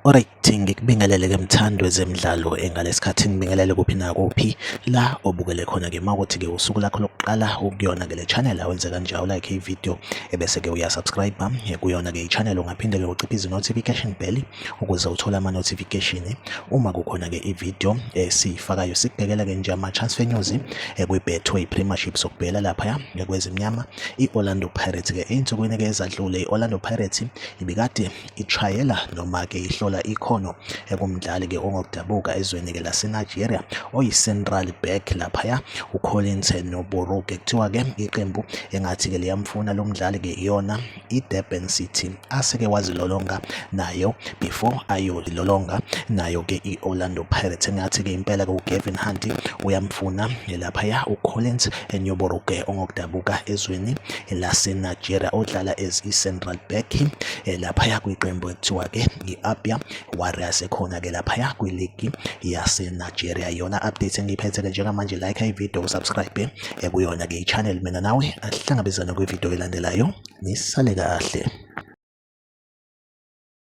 Alright, ngikubingelele-ke mthandi wezemidlalo engalesikhathi ngibingelele kuphi nakuphi la obukele khona-ke uma kuthi-ke usuku lakho lokuqala ukuyona-ke le channel awenze kanjalo like i-video ebese-ke uyasubscribe kuyona-ke i-channel ungaphinde-ke uciphe izi-notification bell ukuze uthole ama-notification uma kukhona-ke i-video esiyifakayo. Sikubhekela-ke nje ama-transfer news kwi-Betway Premiership, sokubhekela laphaya kwezimnyama i-Orlando Pirates-ke. Ey'nsukwini-ke ezadlule i-Orlando Pirates ibikade itrayela noma-ke ihlola ikhono kumdlali-ke ongokudabuka ezweni-ke laseNigeria oyi-central back laphaya uCollins Noboruke. Kuthiwa-ke iqembu engathi-ke liyamfuna lo mdlali-ke iyona i-Durban City aseke wazilolonga nayo before ayolilolonga nayo-ke i-Orlando Pirates. Engathi-ke impela-ke uGavin Hunt uyamfuna laphaya uCollins Nyoboruke ongokudabuka ezweni laseNigeria odlala as i-central back laphaya kwiqembu ekuthiwa-ke i-Abia Warriors ekhona-ke laphaya kwiligi yaseNigeria. Iyona update engiyiphethe-ke njengamanje. Like i-video, usubscribe kuyona-ke i-channel. Mina nawe ahlangabezane kwividiyo elandelayo. Nisale kahle.